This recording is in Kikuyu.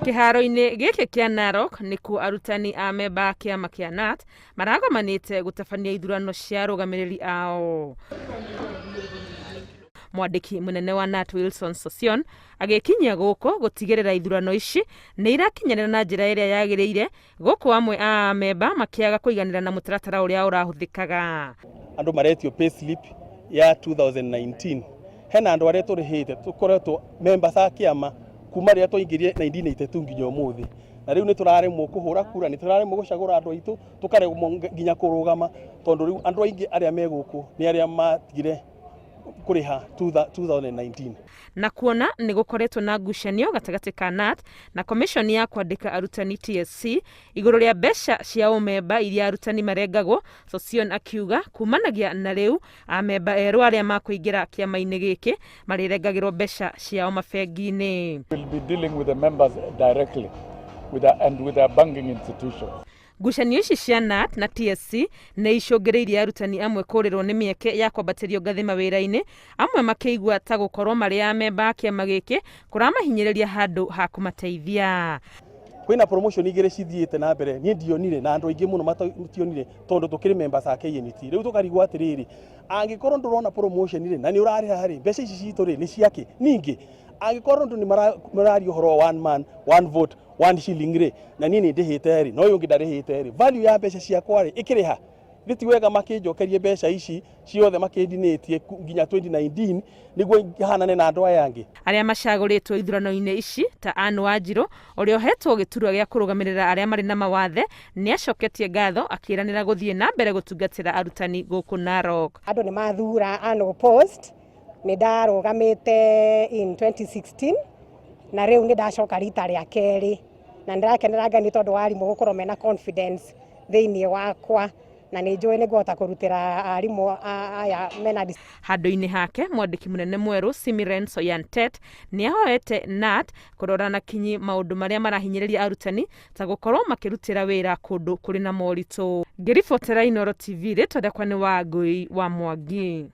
Kĩharo-inĩ gĩkĩ kĩa Narok nĩkuo arutani a memba a kĩama kĩa KNUT maragomanĩte gũtabania ithurano cia arũgamĩrĩri ao. Mwandĩki mũnene wa KNUT Wilson Sossion agĩkinyia gũkũ gũtigĩrĩra ithurano ici nĩ irakinyanĩra na njĩra ĩrĩa yagĩrĩire, gũkũ amwe a amemba makĩaga kũiganĩra na mũtaratara ũrĩa ũrahũthĩkaga. Andũ maretio payslip ya 2019. Hena andũ arĩa tũrĩhĩte, tũkoretwo members a kĩama kuma rĩrĩa twaingĩrire 1982 nginya ũmũthĩ, na rĩu nĩ tũraremwo kũhũra kura, nĩ tũraremwo gũcagũra andũ aitũ, tũkaremwo nginya kũrũgama, tondũ rĩu andũ aingĩ arĩa me gũkũ nĩ arĩa matigire kũrĩha 2019. Na kuona nĩ gũkoretwo na ngucanio gatagatĩ ka KNUT na komishoni ya kwandĩka arutani TSC igũrũ rĩa mbeca cia ũmemba iria arutani marengagwo, Sossion akiuga kumanagia na rĩu amemba erũ arĩa makũingĩra kĩama-inĩ gĩkĩ marĩrengagĩrwo mbeca ciao mabengi-inĩ. We'll be dealing with the members directly and with our banking institutions. Ngucanio ici cia KNUT na TSC nĩ icũngĩrĩirie arutani amwe kũrĩrwo nĩ mĩeke ya kwambatĩrio ngathĩ mawĩra-inĩ, amwe makĩigua ta gũkorwo marĩ amemba a kĩama gĩkĩ kũramahinyĩrĩria handũ ha kũmateithia. Kwĩna promotion igĩrĩ cithiĩte na mbere, niĩ ndionire na andũ aingĩ mũno mationire, tondũ tũkĩrĩ members a KNUT. Rĩu tũkarigwo atĩrĩrĩ, angĩkorwo ndũrona promotion rĩ, na nĩ ũrarĩha rĩ, mbeca ici citũ rĩ, nĩ ciakĩ? Ningĩ angĩkorwo andũ nĩ mararia ũhoro wa one man one vote one shilling rĩ, na niĩ nĩ ndĩhĩte rĩ, na ũyũ ũngĩ ndarĩhĩte rĩ, value ya mbeca ciakwa rĩ, ĩkĩrĩha? Nĩ ti wega makĩnjokerie mbeca ici ciothe makĩndinĩtie nginya 2019 nĩguo hanane na andũ aya angĩ. Arĩa macagũrĩtwo ithurano-inĩ ici ta Anne Wanjiru, ũrĩa ũhetwo gĩturwa gĩa kũrũgamĩrĩra arĩa marĩ na mawathe, nĩ acoketie ngatho akĩĩranĩra gũthiĩ na mbere gũtungatĩra arutani gũkũ Narok. Andũ nĩ mathura unopposed, nĩ ndarũgamĩte in 2016 na rĩu nĩ ndacoka rita rĩa kerĩ, na ndĩrakenera Ngai nĩ tondũ wa arimũ gũkorwo mena confidence thĩinĩ wakwa, na nĩ njũĩ nĩ ngũhota kũrutĩra arimũ aya mena. Handũ-inĩ hake, mwandĩki mũnene mwerũ Simiren Soyantet nĩ ahoete KNUT kũrora na kinyi maũndũ marĩa marahinyĩrĩria arutani, ta gũkorwo makĩrutĩra wĩra kũndũ kũrĩ na moritũ. Ngĩribotera Inooro TV, rĩtwa rĩakwa nĩ Wangũi wa Mwangi.